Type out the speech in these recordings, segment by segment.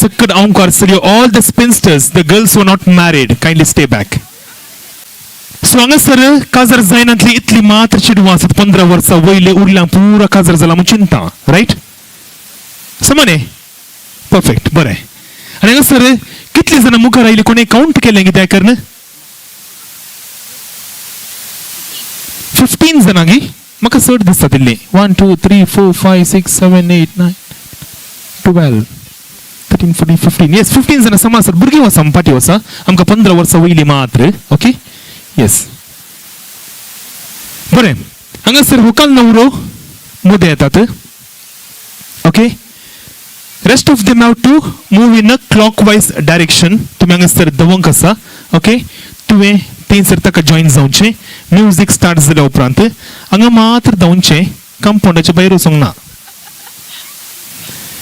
सकट ओंकार चलयो, all the spinsters, the girls who not married, kindly stay back. So हांगासर काजार जायनातली इतली मात्र चेडवां आसात 15 वर्सां वयले, उरल्या पुरा काजार जाला म्हूण चिंता, रायट? समा न्ही? परफेक्ट, बरें. आनी हांगासर कितली जाणां मुखार आयली, कोणें कावंट केलें कित्याक करन? 15 जाणां गी? म्हाका चड दिसता तितली. 1 2 3 4 5 6 7 8 9 12 13 14 15. येस, 15 जाणां समा आसात. भुरगीं वसा, फाटीं वसा, आमकां 15 वर्सां वयली मात्र. ओके, येस, बरें. हांगासर व्हंकल नवरो मुदे येतात. Okay, rest of them have to move in a clockwise direction. तुमी हांगासर दवंक आसा. ओके, तुवें थंयसर ताका जॉयन जावचें. म्युजीक स्टार्ट जाल्या उपरांत हांगा मात्र धांवचें, कंपाउंडाच्या भायर वचूंक ना.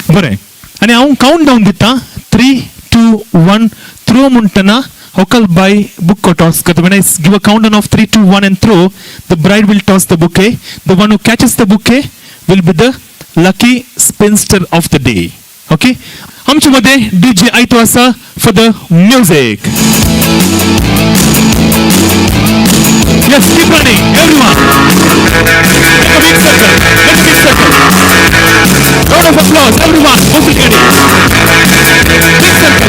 बरें, आनी हांव कावंट डावन दिता, 3 2 1 थ्रो म्हणटना व्हंकल बाय बुको टॉस करता. When I give a countdown of 3 2 1 and throw, the bride will toss the bouquet. The one who catches the bouquet will be the lucky spinster of the day. Okay, आमचे मध्ये DJ आयतो आसा for the music. Yes, keep running, everyone. Make a big circle. Make a big circle. Round of applause, everyone. Move it, big circle,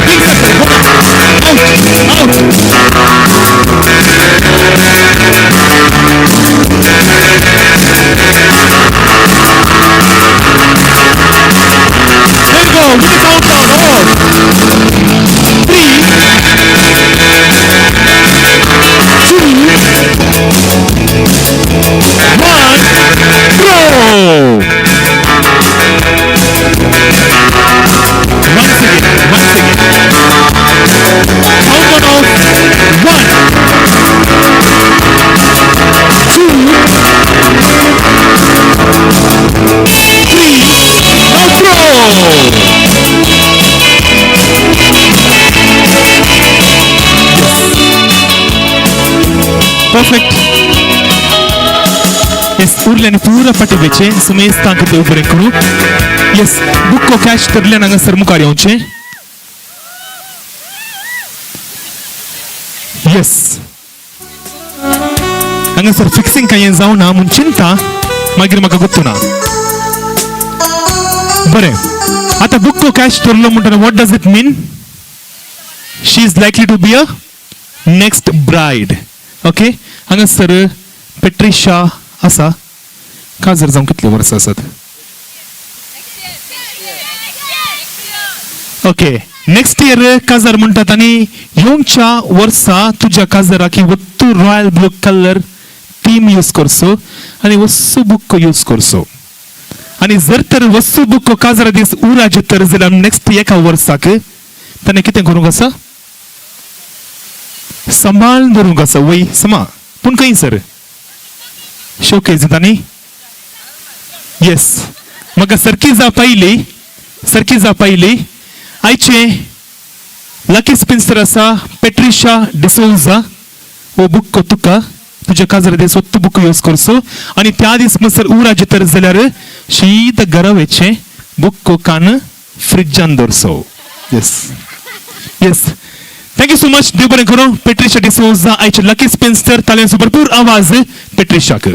big circle. Come on. Out, out. There we go. With the countdown of 3, 2, 1, throw. Once again, once again. Countdown of 1, 2, 3, now throw. Perfect. Yes, उरल्याने पुरा फाटी वयचें, सुमेस्तांक देव बरें करूं. येस, बुको cash धरल्यान हांगासर मुखार येवचें. येस, हांगासर फिक्सिंग कांय जावना म्हूण चिंता, मागीर म्हाका गुत्तू ना. बरें, आतां बुको कॅश धरलो म्हणटना what does it mean? She is likely to be a next bride. Okay, हांगासर पेट्रिशा आसा. काजार जावंक कितली वर्सां आसात? ओके, नेक्स्ट इयर काजार म्हणटात. आनी येवच्या वर्सा तुज्या काजाराक वत्तू royal blue colour theme use करचो आनी वस्तू बुक यूज करचो. आनी जर तर वस्तू बुक काजरा दीस उराजे तर जाल्यार नेक्स्ट एका वर्साक ताणें कितें करूंक आसा? सांबाळून दवरूंक आसा. वय समा, पूण खंय सर शोकेज दिता न्ही? येस, म्हाका सारकी जाप आयली, सारकी जाप आयली. आयचे लकी स्पिन्स्टर आसा पेट्रिशा डिसोजा. हो बुक तुका तुज्या काजरा दीस वत्तू बुक यूज करचो आनी त्या दीस मसर उराजे तर जाल्यार शीत घरा वयचें, बुक कान फ्रिजान दवरचो. Yes yes, thank you so much. देव बरें करूं. पेट्रिशा डिसोजा आयचे लकी स्पिन्स्टर. ताळयांचो भरपूर आवाज पेट्रिशाक.